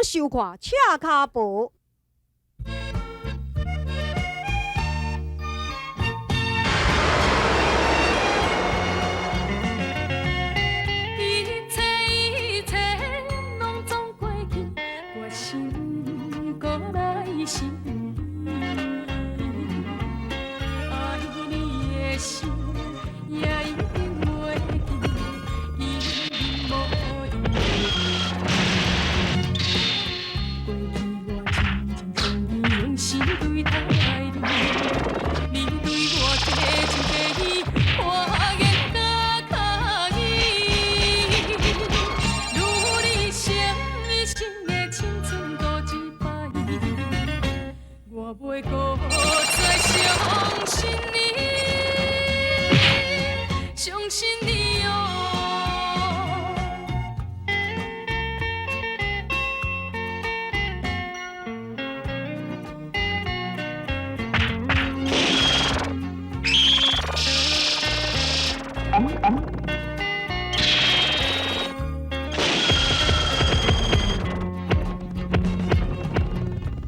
收看《赤跤婆》。一切一切攏總過去，我心閣來心愛你的心也一定袂記，已經無用。過去我真情真意用心對待你，你對我假情假意，我言甲卡意。如你生一生的青春賭一擺，我袂閣再相信你，相信你哦。過去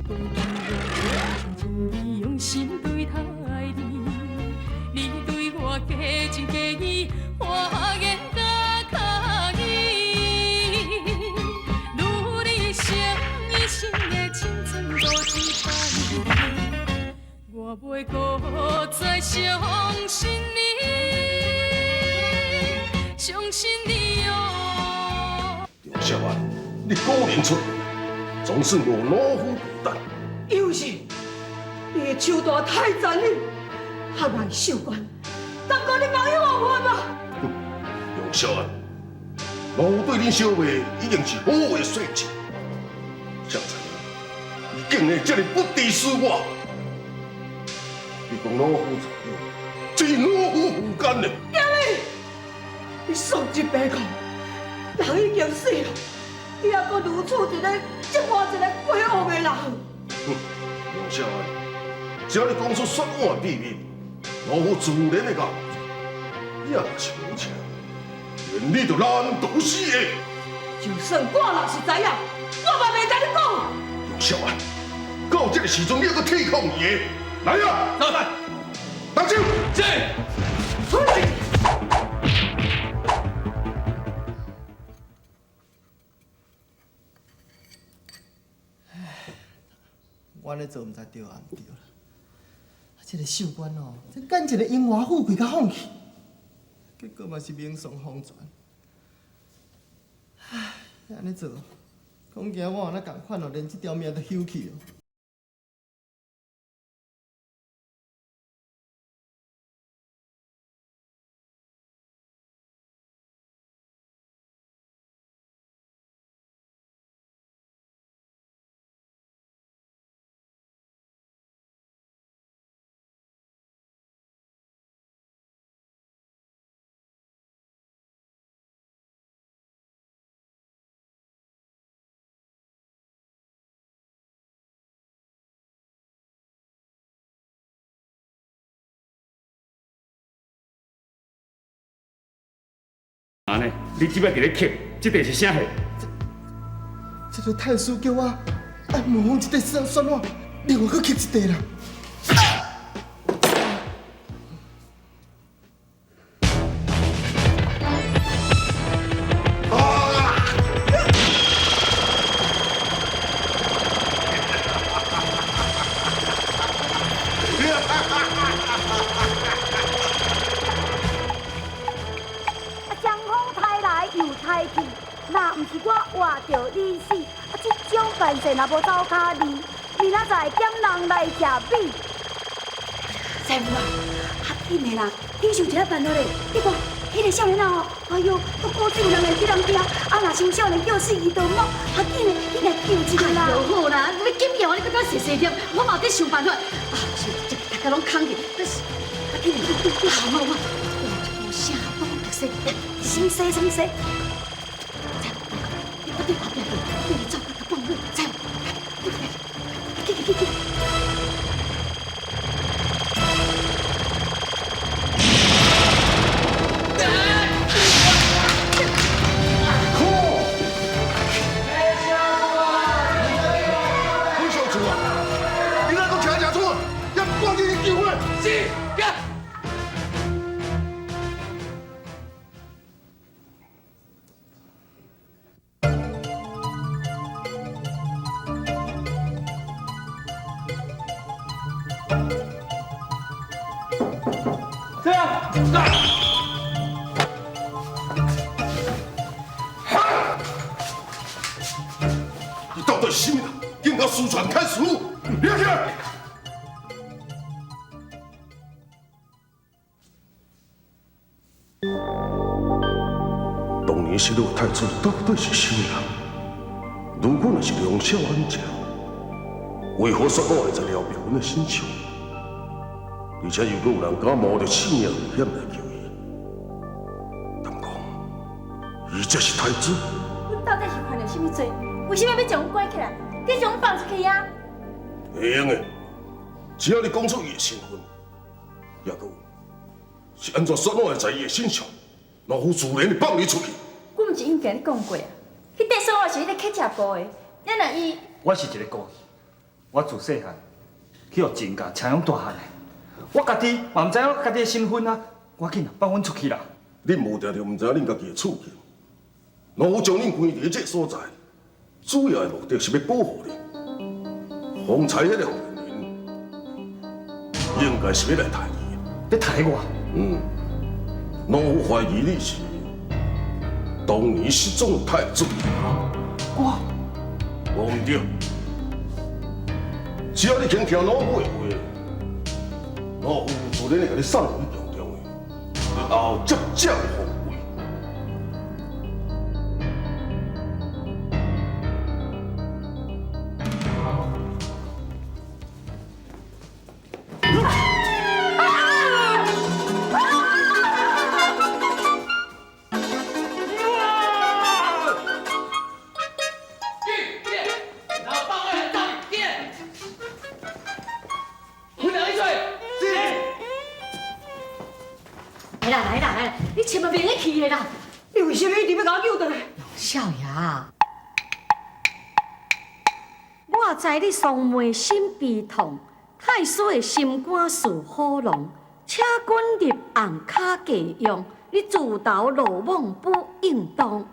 我真情真意用心對待你，你對我假情假意，我言甲卡意。如你生一生的青春賭一擺，我袂閣再相信你，相信你哦。杨小安，你果然出，總算無老夫白等。又是，你的手段太殘忍，合愛秀官，敢講你茫有王法嗎？楊小安，老夫對恁小妹已經是好的說情，誰知影你竟然這麼不知死活。你講老夫殘忍，這是老夫負擔的。你喪一白空，人已經死了，你還閣如此一個折磨一個過往的人。哼，楊小安，只要你講出說案的秘密，老夫自然會共。你若是無情，連你都難逃死的。就算我若是知影，我嘛袂共你講。楊小安，到這個時陣你還閣抵抗伊的？來啊！來，動手！是。我按呢做毋知對抑毋對啦。啊，這個秀官哦，這揀一個榮華富貴佮放棄，結果嘛是名喪黃泉。唉，按呢做，恐驚我若仝款哦，連這條命都休去哦。按呢，你這擺佇咧刻，這塊是啥貨？這個太師叫我愛模仿這塊宣宣紙，另外閣刻一塊啦。啊，江風吹來又吹去，若毋是我活著你死，啊，這種辦事若無走跤字，明仔載減人來食米。師傅啊，較緊的啦，你想一下辦法咧，你看，彼個少年仔哦，哎喲，閣古井有人會去人拚，啊，若傷少年叫死伊都莫，較緊的，你來救一下啦。就好啦，你緊要你閣閣細細點，我嘛佇想辦法。啊，是，這大家攏空去，但是，啊，緊的，好啊，我，有一部啥都特色，什麼什麼？你對後壁去，你走甲放好，知無？去去去去。这样。你到底是啥物人？竟敢私传太师府？你起来！当年失落太子到底是啥物人？如果若是梁孝安者，为何说我会在廖碧云的身上？而且又阁有人敢冒著性命危险来救伊？敢讲，伊才是太子？阮到底是犯了啥物罪？为什么欲将阮关起来？你将阮放出去啊？袂用的，只要你讲出伊的身份，也阁有是按怎说我会知伊的身上，老夫自然会放你出去。阮毋是已经共你讲过啊？彼块孙仔是彼个乞食部的，咱若伊……我是一个孤儿，我自细汉去予亲家请养大汉的，我家己嘛毋知影我家己的身份啊，赶紧放阮出去啦！恁无定著毋知影恁家己的处境，老夫将恁关伫这个所在，主要的目的是欲保护恁。方才彼个妇人应该是欲来刣你，欲刣我？嗯，老夫怀疑你是当年失踪的太子。我，无毋对，只要你肯听老夫的话，老夫自然会共你送回宫中的，日后接掌皇位。来啦来啦来啦，你千万袂用去的啦！你为什么一直欲共我救转来？少爷，我知你双眉心悲痛，太师的心肝似火龙，请君入红跤嫁用，你自投罗网不应当。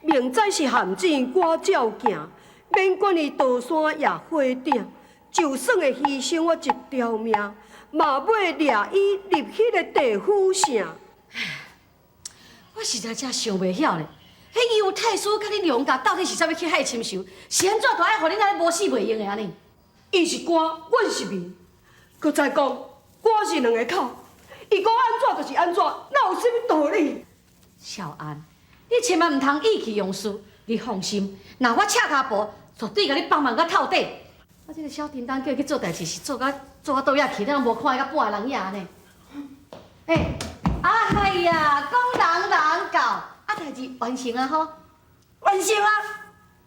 明知是陷阱，我照行，免管伊刀山也火鼎，就算会牺牲我一条命，嘛欲掠伊入彼个地府城。我实在真想袂晓咧，彼尤太师佮恁梁家到底是啥物去害深仇？是按怎都爱予恁按呢无死袂用的按呢？伊是官，阮是民。阁再讲，官是两个口，伊讲按怎就是按怎，哪有啥物道理？少安，你千万毋通意气用事。你放心，若我赤跤步，绝对共你帮忙到透底。我这个小叮当叫伊去做代志，是做到做到佗位去，你拢无看伊甲半个人影呢？欸，哎呀，讲人人到，啊代志完成啊吼？完成啊！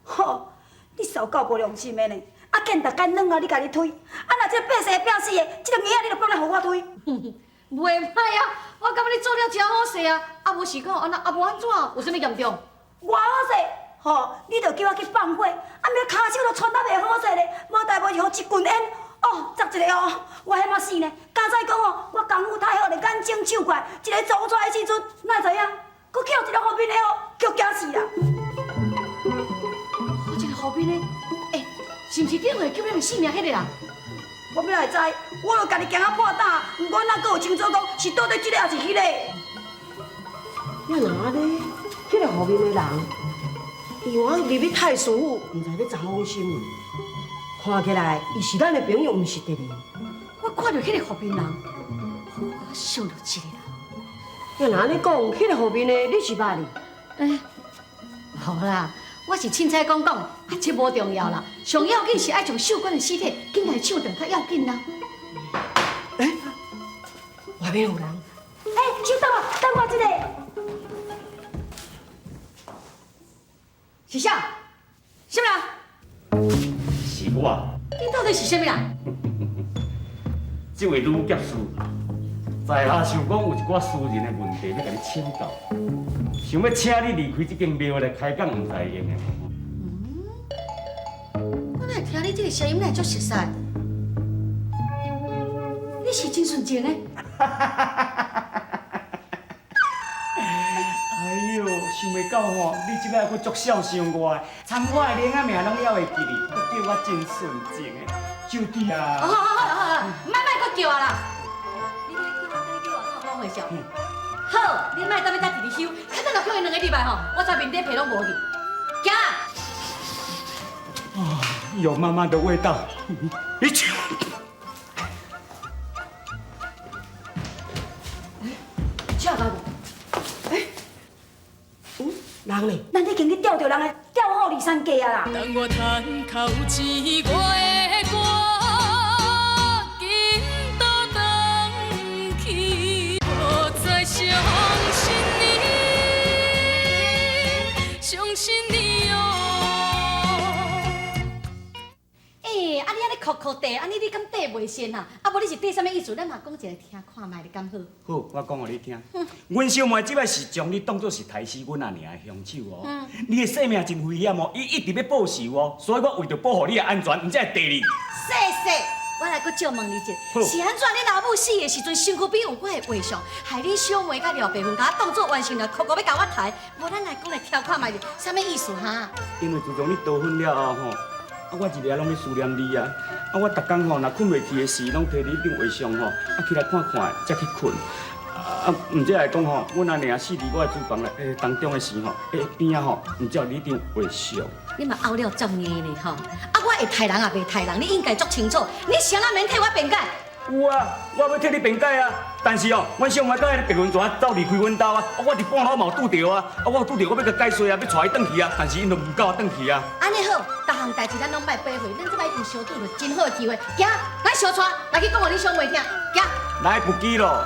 吼，你受够无良心的呢！啊，见逐工软啊，你家己推；啊，若这变生变死的，这个婴仔你就放来予我推。袂歹啊，我感觉你做了诚好势啊！啊，无是讲按那啊无按怎，有啥物严重？偌好势，吼！你就叫我去放火，啊，毋跤手都喘得袂好势咧，无代无志，予一棍烟，哦，砸一个哦，我彼马死呢！敢知讲哦，我功夫太好咧，眼精手快，一个走出来的时阵，哪会知影？阁去予一个后面的哦，叫惊死啦！予一个后面的，欸，是毋是顶回救咱的性命彼个人？我欲哪会知？我就家己惊啊破胆，毋过哪阁有清楚讲是到底这个抑是彼个？也若按呢，彼个后面的人，伊有入去太师府，毋知欲查访啥物。看起来，伊是咱的朋友，毋是敌人。我看著彼个后面人，我想著一个人。也若按呢讲，彼个后面的你是捌哩？欸，无啦，我是凊彩讲讲，啊，这无重要啦。上要紧是爱将秀官的尸体紧来抢转较要紧啦。欸，外面有人。欸，稍等啊，等我一下。是啥？啥物人？是我。你到底是啥物人？这位女侠士，在下想讲有一寡私人的问题欲共你请教，想欲请你离开这间庙来开讲，毋知会用的无？嗯，我哪会听你这个声音，哪会足熟似？你是真纯情的？哎呦，想袂到吼，你這擺閣足孝順我的，参我的囡仔命攏猶會記哩，閣叫我真純情的，就弟啊！好好好好好，莫莫閣叫我啦！你咧叫我，你叫我，我讲话笑。好，你莫等欲才直直收，较早若叫伊两个礼拜吼，我才面底皮攏无去。行。啊，有妈妈的味道。你去。这个无？人呢？咱已经去钓著人的钓好二三家啊啦！当我叹口气，我会赶紧倒转去，不再相信你，相信你哦。欸，啊你按呢哭哭地，按呢你敢缀袂仙啊？啊无你是缀啥物意思？咱嘛讲一下听看觅，你敢好？好，我讲予你听。阮小妹这摆是将你当作是刣死阮阿娘的凶手哦。你的性命真危险哦，伊一直欲报仇哦，所以我为著保护你的安全，毋才会缀你。谢谢，我来阁借问你一下，是按怎你老母死的时阵，身躯边有我的画像，害你小妹佮廖白云共我当作冤仇，来哭哭欲共我刣？无咱来讲来听看觅，啥物意思哈？因为自从你逃婚了后吼，啊，我日夜拢咧思念你啊！啊，我逐工吼，若睏袂去的时，拢提你张画像吼，啊起来看看，才去睏。啊，毋才会讲吼，阮阿娘死伫我的厨房内当中的时吼，边仔吼，毋才有你张画像。你嘛拗了足硬呢吼！啊，我会刣人也袂刣人，你应该足清楚。你啥仔免替我辩解？有啊，我欲替你辩解啊！但是哦，阮小妹佮彼个白云蛇走离开阮兜啊，啊，我伫半路嘛有拄著啊，啊，我有拄著，我欲共解说啊，欲带伊转去啊，但是𪜶就毋够我转去啊。按呢好，逐项代志咱拢莫掰回，咱这摆已经相拄著真好的机会，行，咱相带来去讲予恁小妹听，行。来不及咯。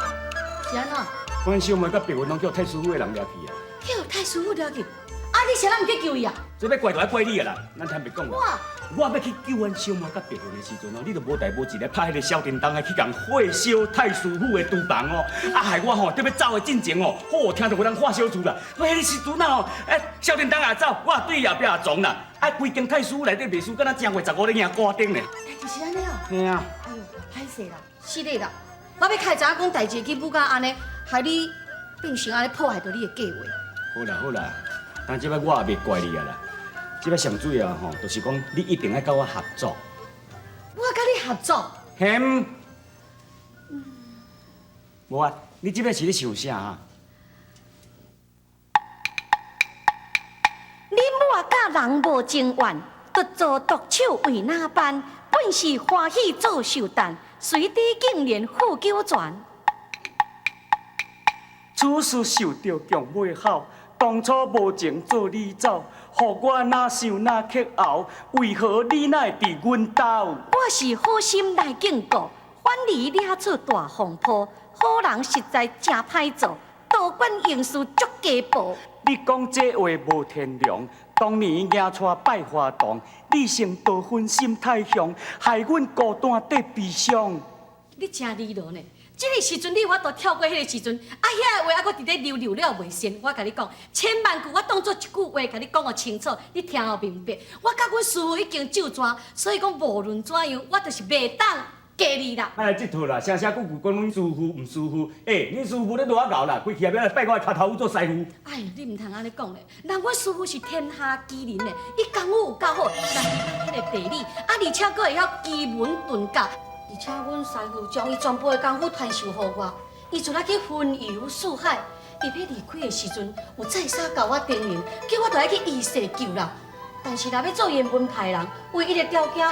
是按怎？阮小妹佮白云拢叫太师府的人掠去啊。叫太师府掠去？啊，你啥人毋去救伊啊？这欲怪就爱怪你啊啦，咱坦白讲啦。我欲去救阮小妹佮白云的时阵哦，你就无代无志来拍彼个小叮当的去共火烧太师府的厨房哦，啊害我吼得欲走的进前哦，好听著有人火烧厝啦。我彼个时阵啊吼，欸小叮当也走，我对后壁也撞啦，啊规间太师府内底袂输，敢若正月15咧迎歌灯呢。代志是按呢哦。嘿啊。哎哟，歹势啦，失礼啦，我欲开知影讲代志去舞到按呢，害你变成按呢破坏著你的计划。好啦好啦，但这摆我也袂怪你啊啦。这摆上主要吼，就是讲你一定爱佮我合作。我佮你合作？嘿毋？无啊，你这摆是咧想啥啊？你我佮人无情愿，独做独手为哪般？本是欢喜做寿诞，谁知竟然付九泉。此事受著强尾吼，当初无情做你走，予我哪想哪哭喉，为何你哪会伫阮兜？我是好心来警告，反而惹出大风波。好人实在真歹做，多管闲事足家暴。你讲这话无天良，当年迎娶拜花童，你先逃婚心太雄，害阮孤单伫悲伤。你真离罗呢！这个时阵你有法度跳过彼个时阵，啊，遐个话犹阁伫咧溜溜了袂仙。我共你讲，千万句我当作一句话共你讲予清楚，你听予明白。我佮阮师父已经咒逝，所以讲无论怎样，我就是袂当嫁你啦。莫来这套啦，声声句句讲阮师父毋师父，欸，恁师父咧偌𠢕啦，规气欲来拜我的跤头趺做师父。哎，你毋通按呢讲咧，人阮师父是天下奇人咧，伊功夫有够好，但是咱彼个地理，啊，而且阁会晓奇门遁甲。而且阮师父将伊全部的功夫传授予我，伊就来去云游四海。伊欲离开的时阵，有再三共我叮咛，叫我著爱去依势救人。但是若欲做伊的门派人，唯一的条件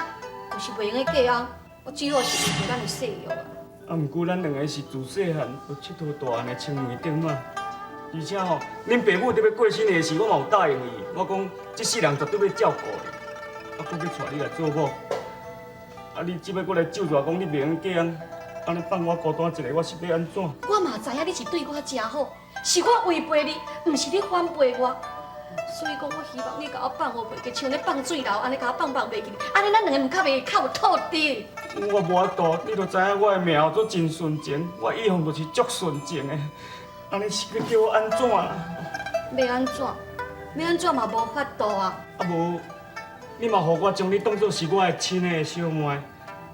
就是袂用得嫁翁。我只好是违背咱的誓约啊。啊，毋过咱两个是自细汉就𨑨迌大汉的亲妹弟仔，而且吼，恁爸母伫欲过身的时，我嘛有答应伊，我讲这世人绝对欲照顾你，啊，阁欲娶你来做某。啊！你这摆阁来咒咒讲你袂用嫁翁，按呢放我孤单一个，我是欲按怎？我嘛知影你是对我真好，是我违背你，毋是你反背我。所以讲，我希望你共我放予袂记，像咧放水流按呢，共我放放袂记，按呢咱两个毋较袂较有透滴。我无法度，你就知影我的命做真纯情，我一向就是足纯情的。按呢是欲叫我按怎啦？欲按怎？欲按怎嘛无法度啊！啊无。你嘛，予我将你当作是我的亲的小妹，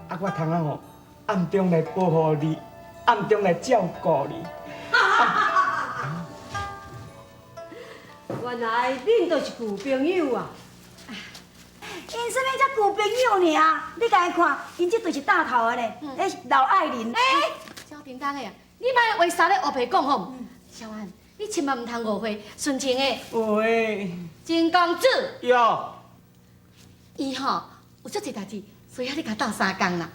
啊，我通啊吼暗中来保护你，暗中来照顾你。我原來恁都是舊朋友啊！𪜶啥物才舊朋友爾？你共伊看，𪜶這對是搭頭的呢，彼是劉愛玲。欸，小叮當的啊，你莫話啥咧烏白講吼。小安，你千萬毋通誤會，純情的。喂。金公子。喲。伊吼有足濟代誌，需要你共鬥相共啦。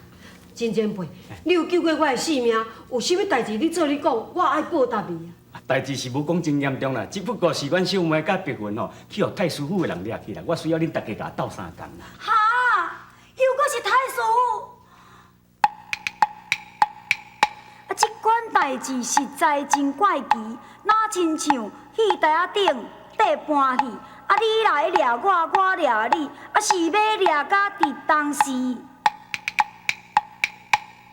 真前輩，你有救過我的性命，有啥物代誌你做你講，我愛報答你啊。代誌是無講真嚴重啦，只不過是阮小妹佮白雲吼，去予太師府的人掠去啦，我需要恁大家共鬥相共啦。哈，又閣是太師府？啊，這款代誌實在真怪奇，若親像戲台仔頂綴盤戲，啊你來掠我，我掠你，啊是欲掠甲佇當時。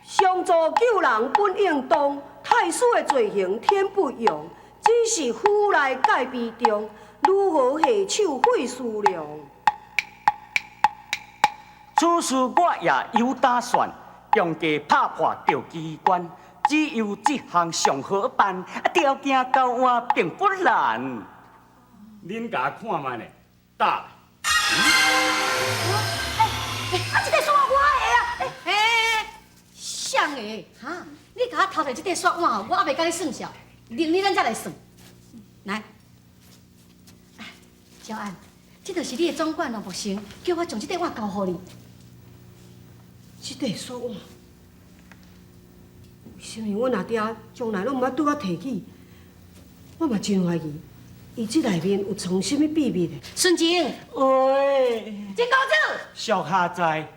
相助救人本應當，太師的罪行天不容，只是府內戒備中，如何下手費思量？此事我也有打算，用計拍破著機關，只有這項上好辦，條件交換並不難。恁共看覓咧，打。啊，這塊雪我的啊！欸，誰的？哈？你共我偷摕這塊雪碗，我猶袂共你算數，明日咱才來算。來，小安，這就是你的總管羅木生，叫我將這塊碗交予你。這塊雪碗，為啥物阮阿爹從來攏毋捌對我提起？我嘛真懷疑，伊這內面有藏啥物秘密的。孫晴，喂，金公子，屬下在。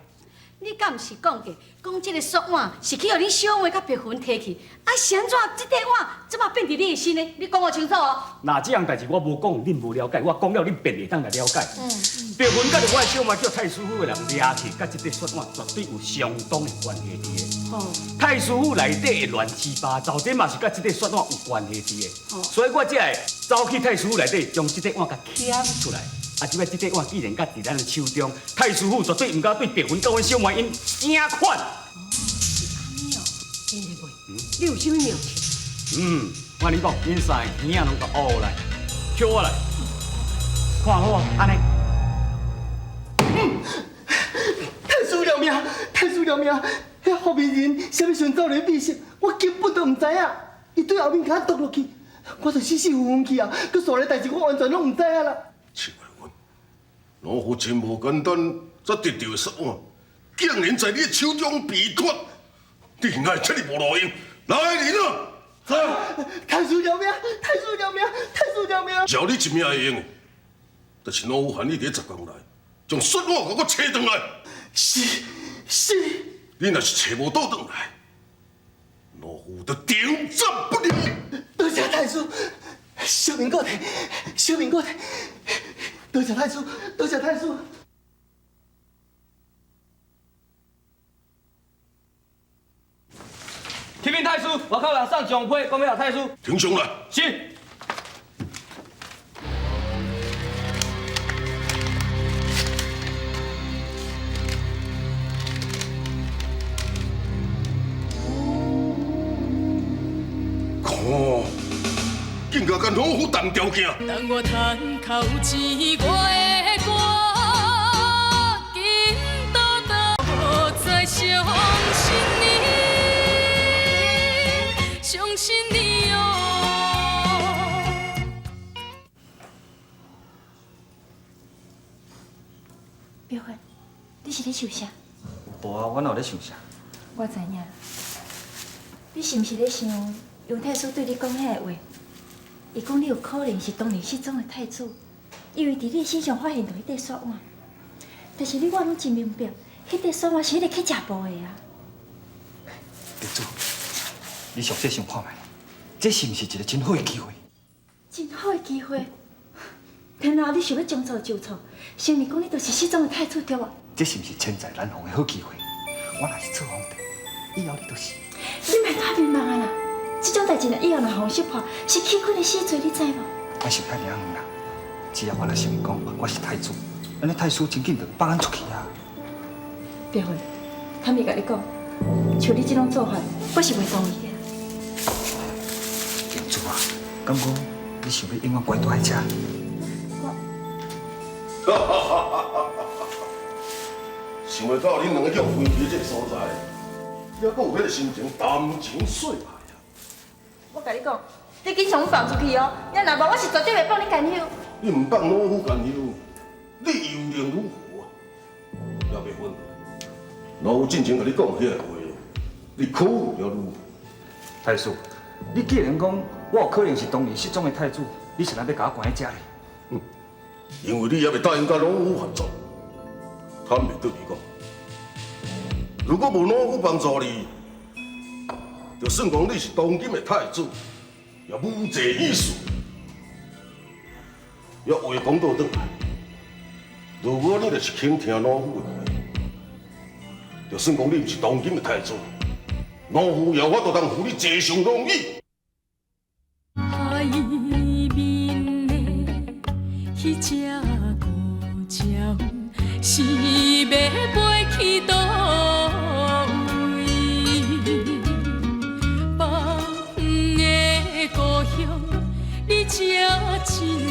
你敢毋是講過，講這个雪碗是去予恁小妹佮白雲提去？啊，是按怎這塊碗這馬變佇你的身呢？你講予清楚哦。若這項代誌我無講，恁無了解；我講了，恁便會當來了解。白雲佮著我的小妹叫太師府的人掠去，佮這塊雪碗絕對有相當的關係佇的。哦。太師府內底的亂七八糟，這嘛是佮這塊雪碗有關係佇的。所以我才會走去太師府內底，將這塊碗共撿出來。啊！這擺這塊碗既然佮佇咱的手中，太師府絕對毋敢對白雲佮阮小妹𪜶啥款。哦，是按呢哦，真前輩，你有啥物妙策？嗯，我跟你講，恁三个耳仔攏共烏來，捡我來，看好啊，按呢。太師饒命！太師饒命！彼胡美人啥物時陣走入去秘室，我根本都毋知影。伊對後面共我剁落去，我就死死昏昏去啊！閣紲來代誌，我完全攏毋知影啦。老夫真無簡單，才得著的雪碗，竟然在你的手中被奪，你哪會這麼無路用？來人啊！太師饒命！太師饒命！太師饒命！饒你一命會用的，但是老夫限你佇10天內，將雪碗予我揣轉來。是是。你若是揣無倒轉來，老夫就停戰不了。多謝太師，小民國的，小民國的。多謝太師，多謝太師。啟稟太師，外口人送上批，講欲予太師。呈上來。是。看，竟敢佮老夫談條件！等我趁口錢，我會趕緊倒倒，無再相信你，相信你哦。表哥，你是咧想啥？無啊，我哪有咧想啥？我知影，你是毋是咧想楊太師對你講彼个話？伊講你有可能是當年失蹤的太子，因為佇你身上發現著彼塊雪碗。但是你我攏真明白，彼塊雪碗是彼个乞食婆的啊。特主，你詳細想看覓，這是毋是一個真好的機會？真好的機會。天啊，你想欲將錯就錯，承認講你就是失蹤的太子對無？這是毋是千載難逢的好機會？我若是做皇帝，以後你就是……你莫太迷茫啊啦！這種代誌若以後若予人識破，是欺君的死罪，你知無？我想較爾遠啦，只要我若承認講我是太子，按呢太師真緊就放咱出去啊。表妹，坦白共你講，像你這種做法，我是袂同意的。公主啊，敢講你想欲永遠關佇這？想袂到恁两个叫分离这个所在，还阁有彼个心情谈情说爱啊！我共你讲，你紧将阮放出去哦！你若无，我是绝对袂放你牵休。你毋放老夫牵休，你又能如何啊？廖碧芬，老夫进前共你讲彼个话，你考虑了如何？太师，你既然讲我有可能是当年失踪的太子，你是按怎欲共我关佇遮咧？因为你犹未答应佮老夫合作。坦白对你讲，如果无老夫帮助你，就算讲你是当今的太子，也无济于事。犹话讲倒转来，如果你就是肯听老夫的话，就算讲你毋是当今的太子，老夫也有法度通扶你坐上龙椅。海面的彼只孤鸟，是欲飞去佗位？放远的故乡，离这真远，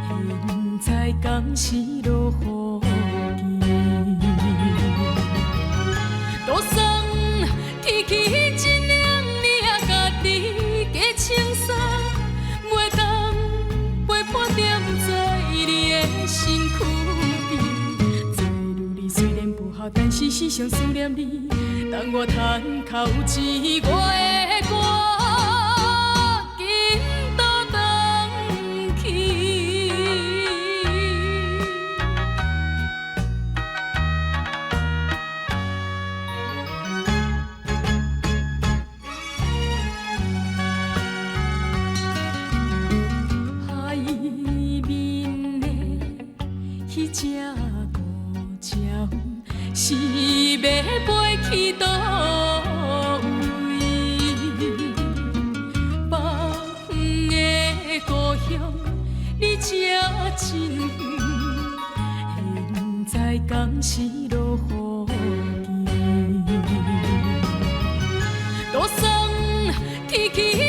现在敢是落雨季？桌送天气真凉，你也家己加穿衫，袂当陪伴踮在你的身躯边。做女儿虽然不好，但是时常思念你。当我趁较有钱，我会赶紧倒转去。海面的彼只孤鸟，是欲飞去佗位？放远的故乡，离这真远，现在敢是落雨季？桌送天气。